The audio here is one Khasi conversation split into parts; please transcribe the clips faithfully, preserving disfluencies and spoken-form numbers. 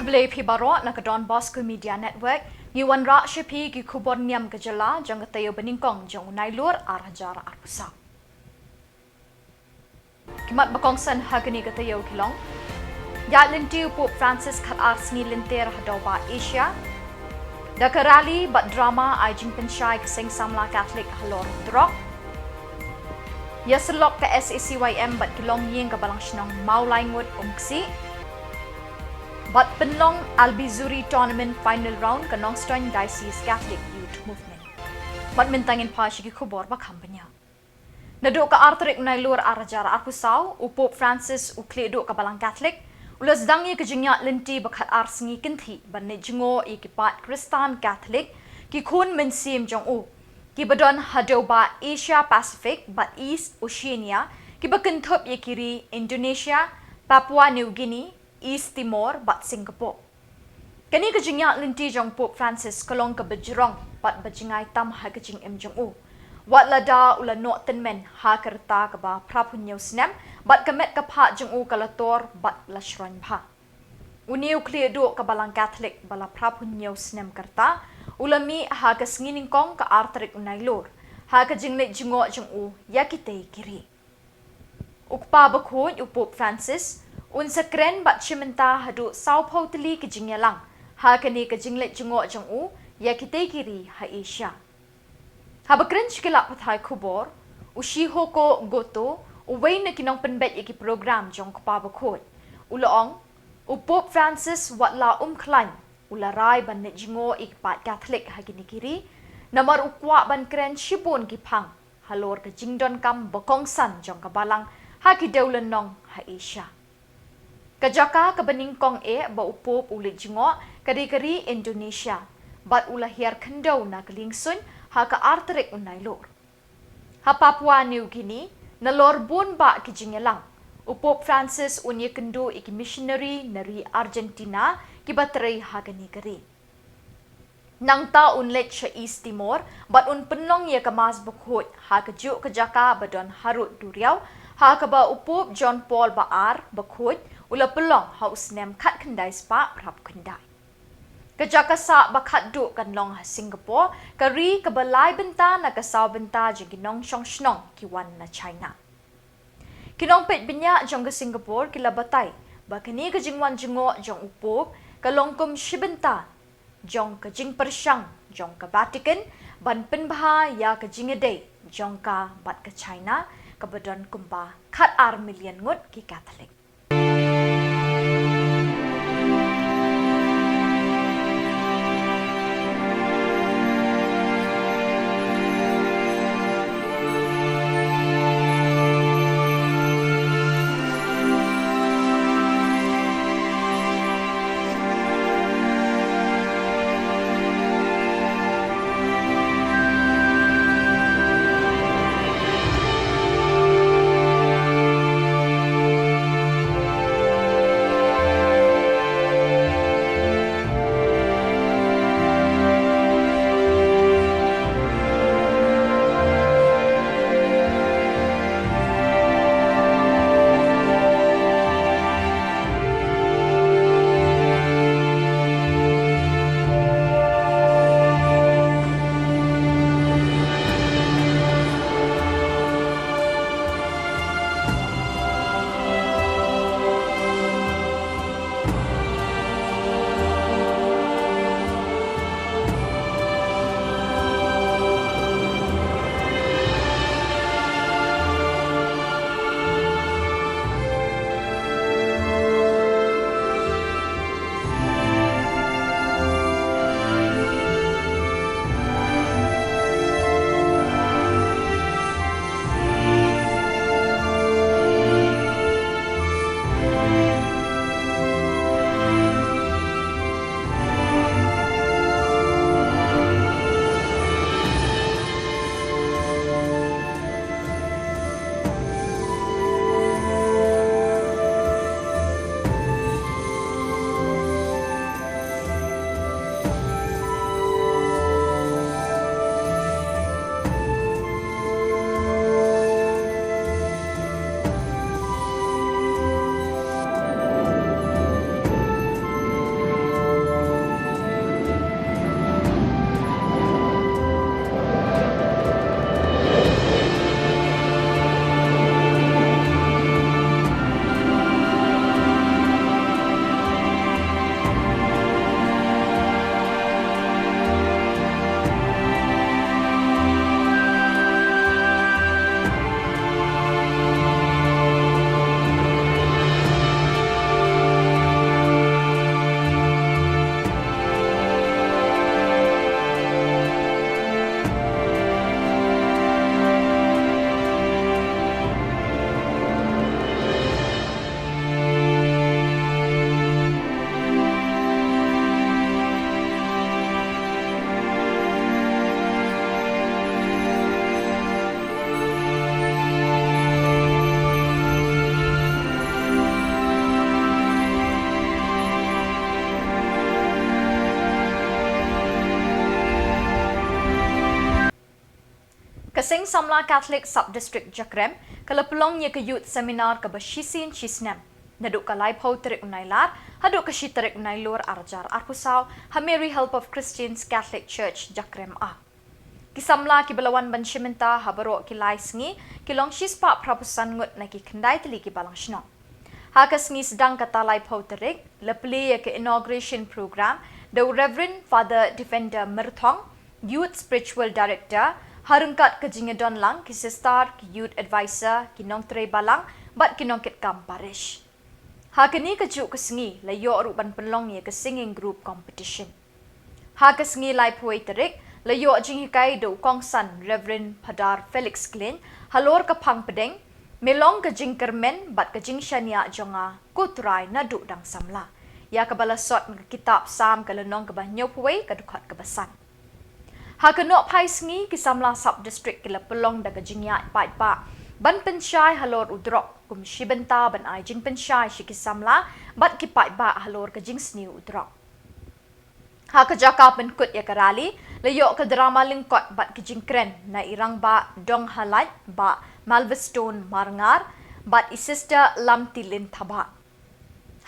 Khublei phi baroh na ka Don Bosco Media Network. Ngi wanrah sha phi ki khubor niam ka jylla jong ka taïew ba nyngkong jong u Nailur ar hajar arphew saw. Ki mat ba kongsan ha kane ka taïew ki long: Ïaid lynti u Pope Francis khatar sngi lynter ha dewbah Asia. Da ka rally bad drama ai jingpynshai ka seng samla Katholik halor drok. Ïasyllok ka S A C Y M bad ki longïing ka Balang Shnong Mawlai Ngut Umksi. Bad pynlong Albizuri Tournament Final Round ka Nongstoiñ Diocese Catholic Youth Movement. Bad mynta ngin phai sha ki khubor ba kham bniah. Naduh ka ar tarik u Nailur ar hajar arphew saw, u Pope Francis u khlieh duh ka Balang Katholik u la sdang ïa ka jingïaid lynti ba khatar sngi kynthih ban leit jngoh ïa ki paid Khristan Katholik, ki khun mynsiem jong u, ki ba don ha dewbah Asia Pacific bad East Oceania, ki ba kynthup ïa ki ri Indonesia, Papua New Guinea, East Timor bad Singapore. Kane ka jingïaid lynti jong Pope Francis ka long ka ba jrong bad ba jngai tam ha ka jingim jong u, wat lada u la noh tymmen ha ka rta kaba phraphew hynñiew snem, bad ka met ka phad jong u ka la tor bad la shroiñ bha. Une u khlieh duh ka Balang Katholik ba la phraphew hynñiew snem ka rta u la mih ha ka sngi nyngkong ka ar tarik u Nailur ha ka jingleit jngoh jong u ïa kitei ki ri. U Kpa Bakhuid, u Pope Francis, un sa kren bad shim bynta haduh sawphew tylli ki jingïalang ha kane ka jingleit jngoh jong u ïa kitei ki ri ha Asia. Haba kren sha ki lad pathai khubor, u Shihoko Goto, uwei na ki nongpynbeit ïa ki program jong u Kpa Bakhuid, u la ong, u Pope Francis wat la um khlaiñ u la rai ban leit jngoh ïa ki paid Katholik ha kine ki ri, namar u kwah ban kren shibun ki phang halor ka jingdonkam ba kongsan jong ka Balang ha ki dewlynnong ha Asia. Ka jaka kaba nyngkong eh ba u Pope u leit jngoh ka dei ka ri Indonesia, bad u la hiar khyndew na ka liengsuiñ ha ka ar tarik u Nailur. Ha Papua New Guinea, nalor bun bah ki jingïalang, u Pope Francis un ïakynduh ïa ki missionary na ri Argentina ki ba trei ha kane ka ri. Nangta un leit sha East Timor bad un pynlong ïa ka Mass Bakhuid ha kajuh ka jaka ba don harud duriaw, ha kaba u Pope John Paul ba ar Bakhuid u la pynlong ha u snem khatkhyndai spah phraphew khyndai. Ka jaka sah ba khatduh kan long ha Singapore, ka ri kaba lai bynta na ka saw bynta jong ki nongshong shnong ki wan na China. Ki nongpeit bniah jong ka Singapore ki la batai ba kane ka jingwan jngoh jong u Pope ka long kum shi bynta jong ka jingpyrshang jong ka Vatican ban pynbha ïa ka jingïadei jong ka bad ka China, kaba don kumba khatar million ngut ki Katholik. Seng Samla Catholic Sub-District Jakrem ka la pynlong ïa ka Youth Seminar kaba shisien shisnem naduh ka laiphew tarik u Nailar haduh ka shi tarik u Nailur arhajar arphew saw ha Mary Help of Christians Catholic Church Jakrem A. Ki samla kiba la wan ban shim bynta ha baroh ki lai sngi ki long shispah phraphew san ngut na ki khyndai tylli ki balang shnong. Ha ka sngi sdang kata laiphew tarik la plie ïa ka inauguration program da u Reverend Father Defender Myrthong, Youth Spiritual Director, ha ryngkat ka jingïadon lang ki sister, ki youth advisor, ki nongtrei balang bad ki nongkitkam parish. Ha kane kajuh ka sngi la ïoh ruh ban pynlong ïa ka singing group competition. Ha ka sngi laiphew wei tarik la ïoh jinghikai da u kongsan Reverend Phadar Felix Klein halor ka phang pdeng, me long ka jingkyrmen bad ka jingshaniah jong nga, ko Trai, naduh dang samla, ïa kaba la sot na ka kitab Salm ka lynnong kaba hynñiewphew wei ka dkhot kaba san. Ha ka nohphai sngi ki samla sub-district ki la pynlong da ka jingïaid paidbah ban pynshai halor u drok kum shi bynta ban ai jingpynshai sha ki samla bad ki paidbah halor ka jingsniew u drok. Ha ka jaka pynkut ïa ka rally la ïoh ka drama lyngkot bad ki jingkren na i Rangbah Donghalaid Bah Malvestone Marngar bad i Sister Lamtilin Thabah.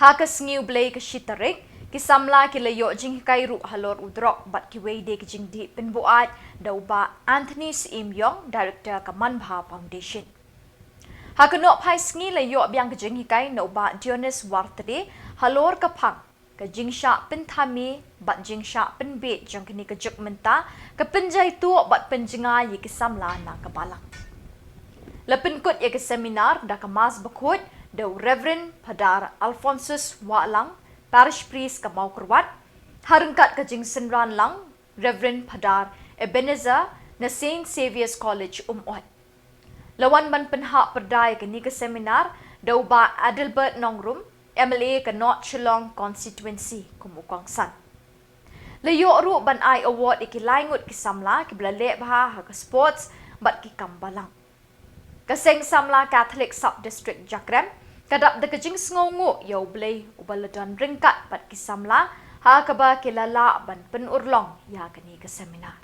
Ha ka sngi U Blei ka shi tarik ki samla ki la ïoh jinghikai ruh halor u drok bad kiwei de ki jingdih pynbuaid da u Bah Anthony Syiemiong, Director ka Manbha Foundation. Ha ka nohphai sngi la ïoh biang ka jinghikai na u Bah Dionys Wartade halor ka phang, ka jingshah pynthame bad jingshah pynbiej jong kane ka juk mynta ka pynjaituh bad pynjngai ïa ki samla na ka balang. La pynkut ïa ka seminar da ka Mass Bakhuid da u Reverend Phadar Alphonsus Wahlang, Parish Priest ka Mawkyrwat, ha ryngkat ka jingsynran lang Reverend Phadar Ebenezer na Saint Xavier's College Umoi. La wan ban pynhap pyrda ïa kane ka seminar da u Bah Adelbert Nongrum, M L A ka North Shillong Constituency, kum u kongsan. La ïoh ruh ban ai award ïa ki lai ngut ki samla kiba la leh bha ha ka sports bad ki kam balang. Ka Seng Samla Catholic Sub-District Jakrem ka dap da ka jingsngewnguh ïa U Blei uba la don ryngkat bad ki samla ha kaba ki la lah ban pynurlong ïa kane ka seminar.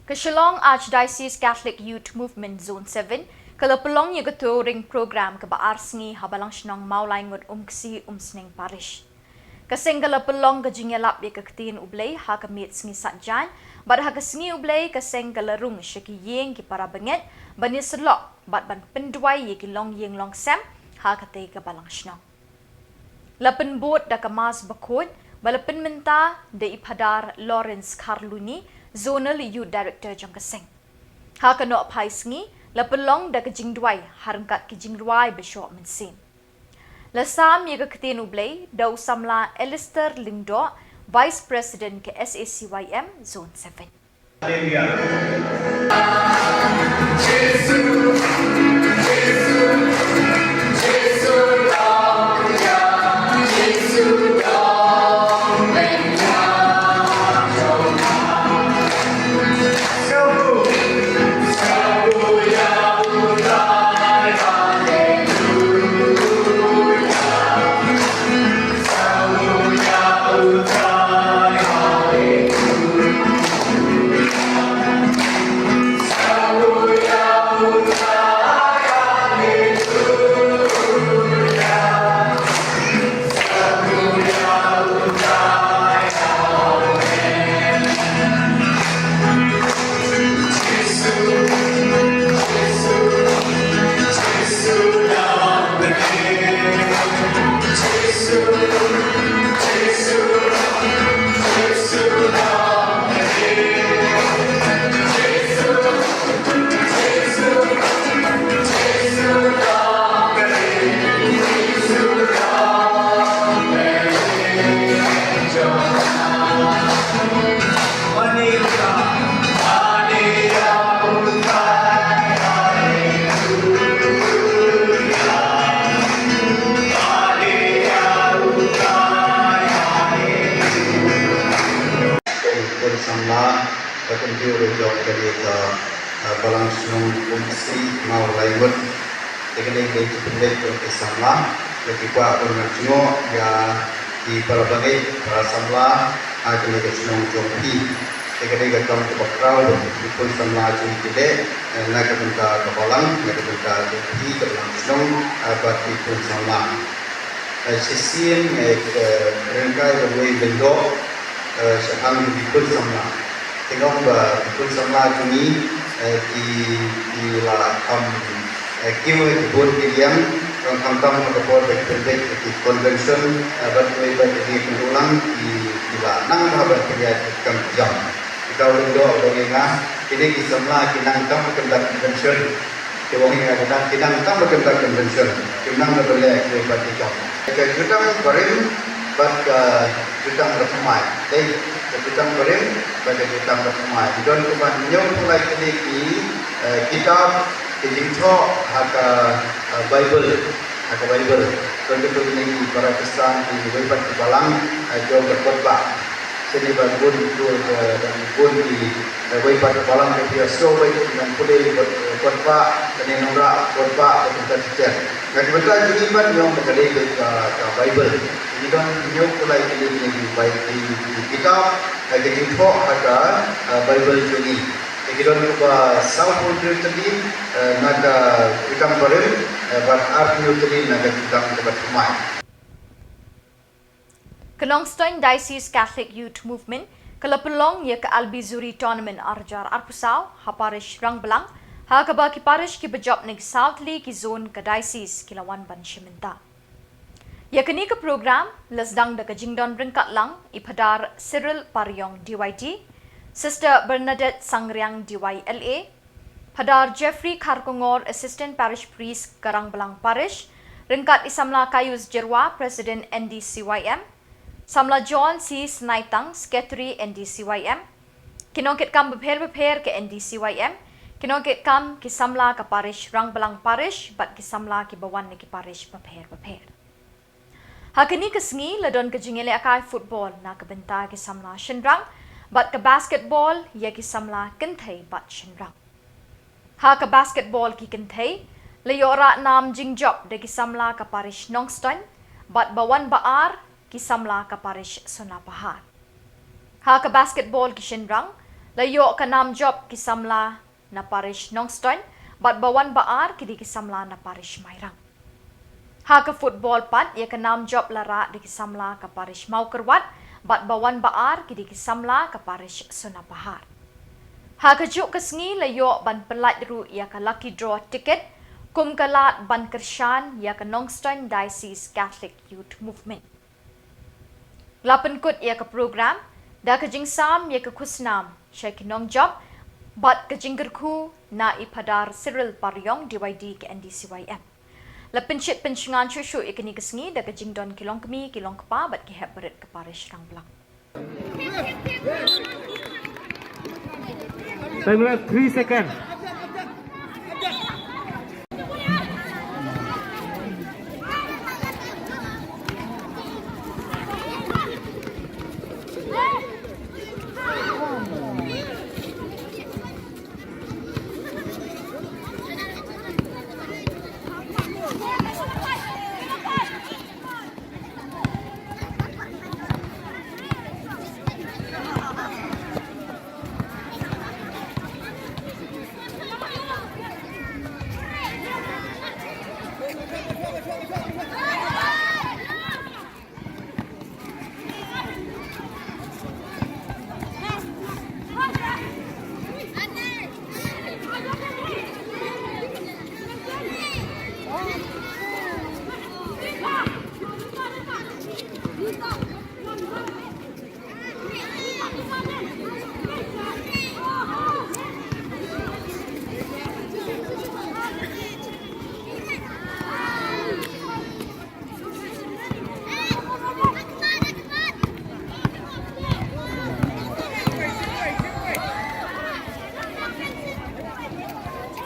Ka Shillong Archdiocese Catholic Youth Movement Zone seven ka la pynlong ïa ka touring program kaba ar sngi ha Balang Shnong Mawlaingut Umksi Umsning Parish. Ka seng ka la pynlong ka jingïalap ïa ka ktien U Blei ha ka miet sngi Saitjaiñ bad ha ka sngi U Blei ka seng ka la rung sha ki ïing ki para bangeit ban ïasyllok bad ban pynduwai ïa ki longïing longsem ha katei ka Balang Shnong. La pynbud da ka Mass Bakhuid ba la pynmynta da i Phadar Lawrence Kharluni, Zonal Youth Director jong ka seng. Ha ka nohphai sngi la pynlong da ka jingduwai ha ryngkat ki jingrwai ba shoh mynsiem. La sam ïa ka ktien U Blei da u samla Alistair Lyngdoh, Vice President ka S A C Y M Zone seven. Nong Kumsi Mawlaiwut. Te kane ka dei ka jingpynleit jong ki samla, ïa ki kwah ban nang jngoh ïa ki para bangeit, para samla ha kane ka shnong jong phi. Te kane ka kam kaba khraw ba ki khun samla jong phi ki leh, eh, na ka bynta ka balang, na ka bynta jong phi ka balang shnong, eh, bad ki khun samla. Eh, shisien, eh, ka ryngkai kawei lyngdoh, eh, shaphang ki khun samla. Te nga ong ba ki khun samla jong ngi, eh, ki, ki la kham, eh, kiew, eh, ki bun ki liang, khamtam ha ka por ba ki pynbeit ki convention, eh, bad kiwei pat ki dei ki ruh lang ki, ki la nang ha ban pynïaid ki kam ki jam. Ki daw lyngdoh ba ngi nga, kine ki samla ki nang tam ha kyndat convention. Ki ong ïa ka dang, ki dang tam ba kyndat convention. Ki nang da ba leh ki ba ki kam. Ka jutang barim bad ka jutang ba thymmai. Dei, ka jutang barim bad ka jutang ba thymmai. Don kumba hynñiew phew lai tylli ki, eh, kitab, ki jingthoh ha ka, eh, Baibl, ha ka Baibl. Don kito kine ki para Khristan kiwei pat ki balang, eh, jong ka kot ba. Sini ba bun tu, eh, bun ki, eh, wei pat balang ki pia so wei ki nang pule kot, kot ba, kane nong ra kot ba, kot ba ter. Nga ki bynta jong ngi pat nga ong ba ka dei ka, ka Baibl. Ngi don hynñiew phew lai tylli ki Bai-, ki, ki kitab, eh, ki jingthoh ha ka, eh, Baibl jong ngi. Ngi don ba saw phew hynriew tylli, eh, na ka jutang barim, eh, bad ar phew hynñiew tylli na ka jutang kaba thymmai. Ka Nongstoiñ Diocese Catholic Youth Movement ka la pynlong ïa ka Albizuri Tournament ar hajar arphew saw ha parish Rangblang, ha kaba ki parish kiba jop na ki saw tylli ki zone ka diocese ki la wan ban shim bynta. Ïa kane ka program la sdang da ka jingdon ryngkat lang i Phadar Cyril Pariong D Y D, Sister Bernadette Sangriang D Y L A, Phadar Jeffrey Kharkongor, Assistant Parish Priest ka Rangblang Parish, ryngkat i samla Kaius Jyrwa, President N D C Y M, samla John C Snaitang, Secretary N D C Y M, ki nongkitkam bapher bapher ka N D C Y M, ki nongkitkam ki samla ka parish Rangblang Parish bad ki samla kiba wan na ki parish bapher bapher. Ha kane ka sngi la don ka jingïalehkai football na ka bynta ki samla shynrang bad ka basketball ïa ki samla kynthei bad shynrang. Ha ka basketball ki kynthei la ïoh rah nam jingjop da ki samla ka parish Nongstoiñ bad ba wan ba ar ki samla ka parish Sonapahar. Ha ka basketball ki shynrang la ïoh ka nam jop ki samla na parish Nongstoiñ bad ba wan ba ar ki dei ki samla na parish Mairang. Ha ka football pat ïa ka nam jop la rah da ki samla ka parish Mawkyrwat bad ba wan ba ar ki dei ki samla ka parish Sonapahar. Ha kajuh ka sngi la ïoh ban pyllait ruh ïa ka lucky draw ticket kum ka lad ban kyrshan ïa ka Nongstoiñ Diocese Catholic Youth Movement. La pynkut ïa ka program da ka jingsam ïa ka khusnam sha ki nongjop bad ka jingkyrkhu na i Phadar Cyril Pariong D Y D ka N D C Y M. La pynshit pynshngaiñ shuh shuh ïa kane ka sngi da ka jingdon ki longkmie, ki longkpa bad ki hep barit ka parish Rangblang. Time left three seconds.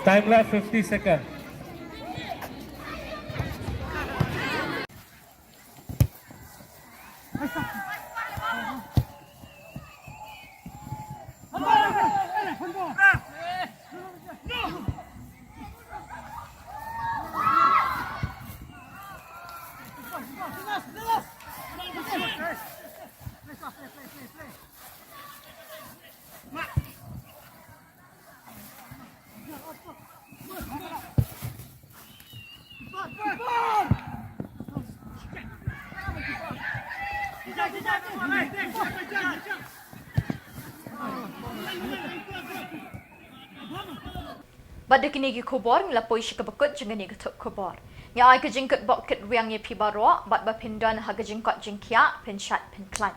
Time left fifty seconds. Bad da kine ki khubor ngi la poi sha kaba kut jong kane ka thup khubor. Ngi ai ka jingkyrpad kyrpad ïa phi baroh bad ba phin don ha ka jingkot jingkhiah, phin shad phin khlaiñ.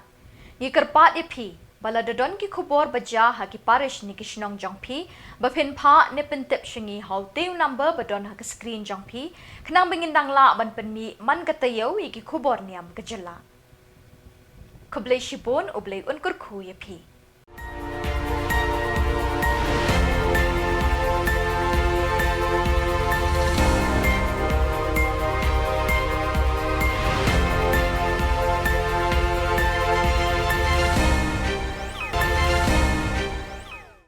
Ngi kyrpad ïa phi ba lada don ki khubor ba jia ha ki parish ne ki shnong jong phi, ba phin phah ne pyntip sha ngi ha utei u number ba don ha ka screen jong phi, khnang ba ngin dang lah ban pynmih man ka taïew ïa ki khubor niam ka jylla. Khublei shibun, U Blei un kyrkhu ïa phi.